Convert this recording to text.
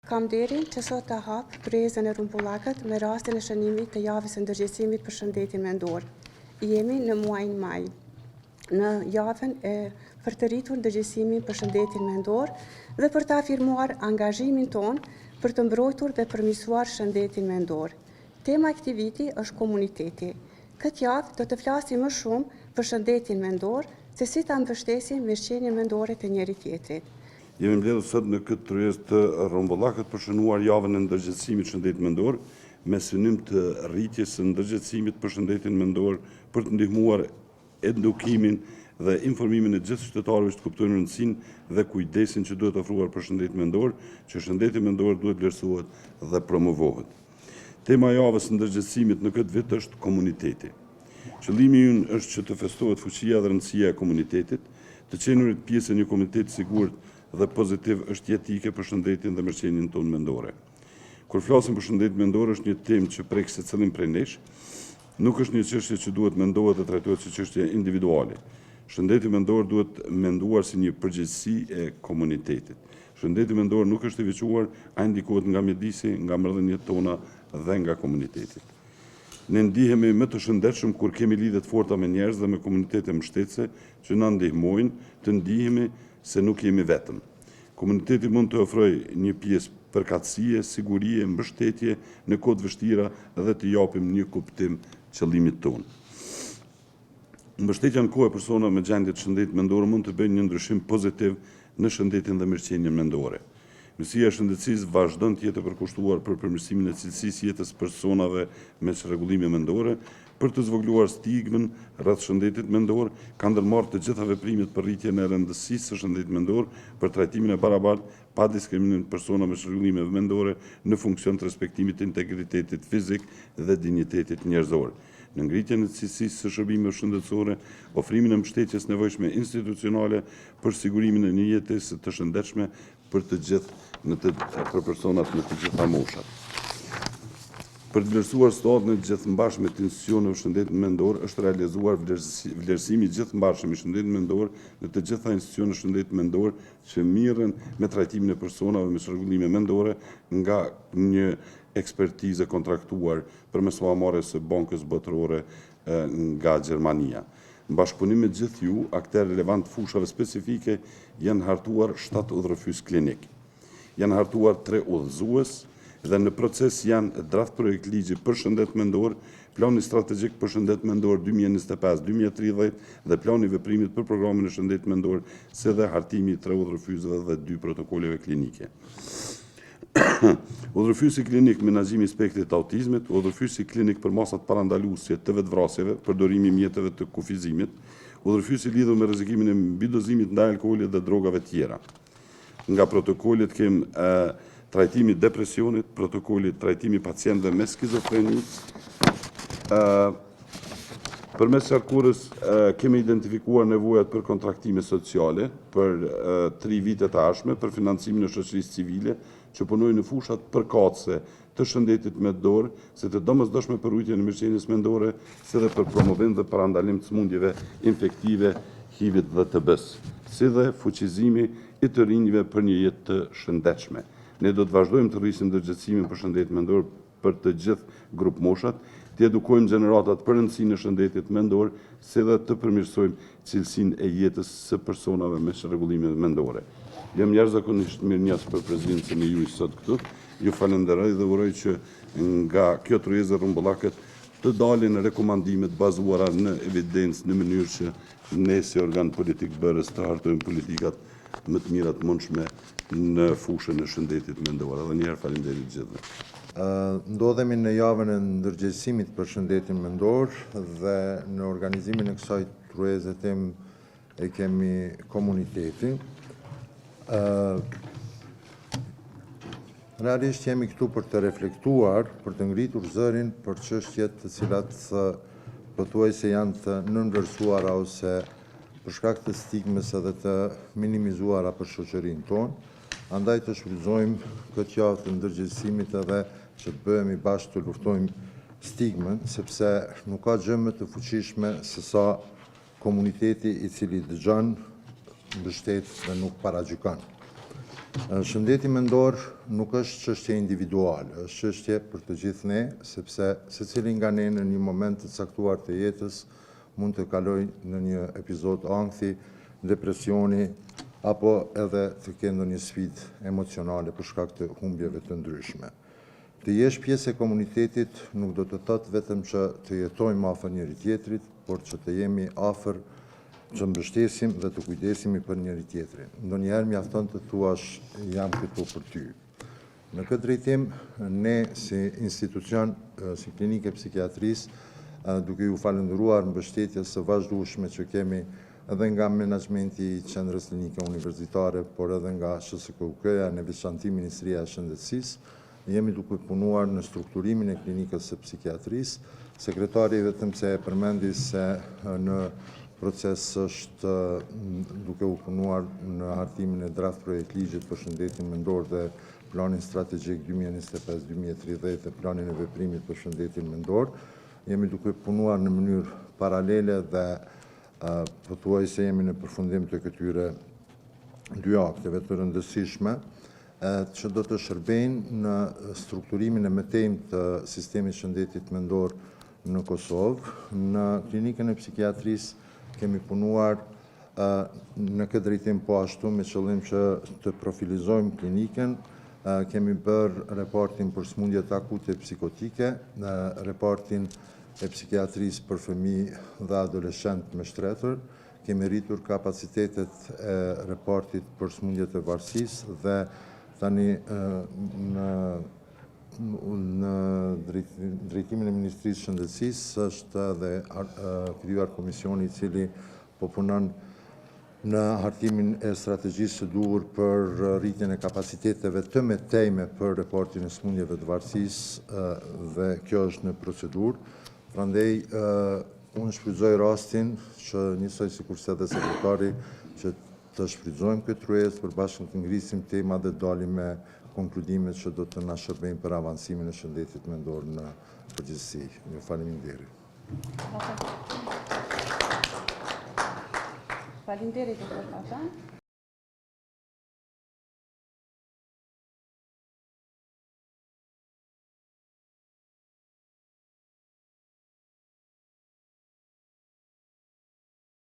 Kam nderin që sot ta hap tryezën e rrumbullakët me rastin e shënimit të javës së ndërgjegjësimit për shëndetin mendor. Jemi në muajin maj, në javën e për të rritur ndërgjegjësimin për shëndetin mendor dhe për të afirmuar angazhimin tonë për të mbrojtur dhe përmirësuar shëndetin mendor. Tema e këtij viti është komuniteti. Këtë javë do të flasim më shumë për shëndetin mendor, se si ta mbështesim mirëqenien mendore të njëri-tjetrit. Jemi mbledhur sot në këtë tryezë të rrumbullakët për shënuar javën e ndërgjegjësimit shëndetit mendor, me synim të rritjes së ndërgjegjësimit për shëndetin mendor, për të ndihmuar edukimin dhe informimin e gjithë qytetarëve që të kuptojnë rëndësinë dhe kujdesin që duhet ofruar për shëndetin mendor, që shëndeti mendor duhet vlerësohet dhe promovohet. Tema e javës së ndërgjegjësimit në këtë vit është komuniteti. Qëllimi ynë është që të festohet fuqia dhe rëndësia e komunitetit, të qenurit pjesë e një komuniteti të sigurt dhe pozitiv është jetike për shëndetin dhe mirëqenien tonë mendore. Kur flasim për shëndet mendor është një temë që prek secilin prej nesh, nuk është një çështje që duhet mendohet dhe trajtohet si çështje individuale. Shëndeti mendor duhet menduar si një përgjegjësi e komunitetit. Shëndeti mendor nuk është i veçuar, ai ndikohet nga mjedisi, nga marrëdhëniet tona dhe nga komuniteti. Ne ndihemi më të shëndetshëm kur kemi lidhje të forta me njerëz dhe me komunitete mbështetëse që na ndihmojnë të ndihemi se nuk jemi vetëm. Komuniteti mund të ofrojë një pjesë përkatësie, sigurie, mbështetje në kohë të vështira dhe të japim një kuptim qëllimit tonë. Mbështetja në kohë e personave me gjendje të shëndetit mendor mund të bëjë një ndryshim pozitiv në shëndetin dhe mirëqenien mendore. Ministria e Shëndetësisë vazhdon të jetë e përkushtuar për përmirësimin e cilësisë jetës së personave me çrregullime mendore, për të zvogëluar stigmën rreth shëndetit mendor, ka ndërmarrë të gjitha veprimet për rritjen e rëndësisë së shëndetit mendor, për trajtimin e barabartë, pa diskriminim të personave me çrregullime mendore në funksion të respektimit të integritetit fizik dhe dinjitetit njerëzor. Në ngritjen e cilësisë së shërbimeve shëndetësore, ofrimin e mbështetjes nevojshme institucionale për sigurimin e një jetese të shëndetshme për të gjithë në të për personat në të gjitha moshat. Për të vlerësuar situatën e gjithmbarshme të institucioneve shëndetit mendor është realizuar vlerësimi i gjithmbarshëm i shëndetit mendor në të gjitha institucionet e shëndetit mendor që merren me trajtimin e personave me çrregullime mendore nga një ekspertizë e kontraktuar përmes huamarrjes së Bankës Botërore nga Gjermania. Në bashkëpunim me gjithë ju, akterë relevant të fushave specifike, janë hartuar 7 udhërrëfyes klinik. Janë hartuar 3 udhëzues dhe në proces janë draft projekt ligji për shëndet mendor, plani strategjik për shëndet mendor 2025-2030 dhe plani i veprimit për programin e shëndetit mendor, si dhe hartimi i 3 udhërrëfyesve dhe 2 protokolleve klinike. Udhërrëfyesi klinik menaxhimi i spektrit të autizmit, udhërrëfyesi klinik për masat parandaluese të vetëvrasjeve, përdorimi i mjeteve të kufizimit, udhërrëfyesi lidhur me rrezikimin e mbidozimit ndaj alkoolit dhe drogave tjera. Nga protokollet kem trajtimi i depresionit, protokoli trajtimi i pacientëve me skizofreni, Përmes qarkorës kemi identifikuar nevojat për kontraktime sociale për 3 vitet e ardhshme për financimin e shoqërisë civile që punojnë në fushat përkatëse të shëndetit mendor, si të domosdoshme për rritjen e mirëqenies mendore, si dhe për promovim dhe parandalim të sëmundjeve infektive, HIV-it dhe TB-s, si dhe fuqizimi i të rinjve për një jetë të shëndetshme. Ne do të vazhdojmë të rrisim ndërgjegjësimin për shëndetin mendor për të gjithë grupmoshat, të edukojmë gjeneratat për rëndësinë e shëndetit mendor, si dhe të përmirësojmë cilësinë e jetës së personave me çrregullime mendore. Jam jashtëzakonisht mirënjohës për prezencën e juaj sot këtu. Ju falenderoj dhe uroj që nga kjo tryezë e rrumbullakët të dalin rekomandime të bazuara në evidencë në mënyrë që ne si organ politik bërës të hartojmë politikat më të mira të mundshme në fushën e shëndetit mendor. Edhe një herë faleminderit gjithëve. Ndodhemi në javën e ndërgjegjësimit për shëndetin mendor dhe në organizimin e kësaj tryeze temë e kemi komunitetin. Realisht jemi këtu për të reflektuar, për të ngritur zërin për çështjet të cilat pothuajse janë të nënvlerësuara ose për shkak të stigmës edhe të minimizuara për shoqërinë tonë, andaj të shfrytëzojmë këtë javë të ndërgjegjësimit edhe që të bëhemi bashkë të luftojmë stigmën, sepse nuk ka gjë më të fuqishme se sa komuniteti i cili dëgjon, mbështet dhe nuk paragjykon. Shëndeti mendor nuk është çështje individuale, është çështje për të gjithë ne, sepse secili nga ne në një moment të caktuar të jetës mund të kalojë në një epizod ankthi, depresioni apo edhe të ketë ndonjë sfidë emocionale për shkak të humbjeve të ndryshme. Të jesh pjesë e komunitetit nuk do të thotë vetëm që të jetojmë afër njëri-tjetrit, por që të jemi afër, që mbështesim dhe të kujdesemi për njëri-tjetrin. Ndonjëherë mjafton të thuash jam këtu për ty. Në këtë drejtim, ne si institucion, si klinikë e psikiatrisë, duke ju falënderuar mbështetjes së vazhdueshme që kemi edhe nga menaxhmenti i Qendrës Klinike Universitare, por edhe nga SHSKUK-ja, në veçanti Ministria e Shëndetësisë, jemi duke punuar në strukturimin e Klinikës së Psikiatrisë. Sekretari vetëm se e përmendi se në proces është duke u punuar në hartimin e draft projektligjit për shëndetin mendor dhe planin strategjik 2025-2030 dhe planin e veprimit për shëndetin mendor. Jemi duke punuar në mënyrë paralele dhe Pothuajse jemi në përfundim të këtyre dy akteve të rëndësishme që do të shërbejnë në strukturimin e mëtejmë të sistemit shëndetit mendor në Kosovë. Në klinikën e psikiatrisë kemi punuar në këtë drejtim po ashtu me qëllim që të profilizojmë klinikën, kemi bërë repartin për sëmundjet akute psikotike, repartin e psikiatrisë për fëmijë dhe adoleshentë me shtretër, kemi rritur kapacitetet e repartit për sëmundjet e varësisë dhe tani në në drejtimin e Ministrisë së Shëndetësisë është edhe krijuar komisioni i cili po punon në hartimin e strategjisë së duhur për rritjen e kapaciteteve të mëtejme për repartin e sëmundjeve të varësisë dhe kjo është në procedurë. Prandaj unë shfrytëzoj rastin që njësoj sikurse edhe sekretari që të shfrytëzojmë këtë tryezë për bashkë të ngrisim tema dhe dalim me konkludime që do të na shërbejnë për avancimin e shëndetit mendor në përgjithësi. Ju faleminderit. Faleminderit, doktor Faton.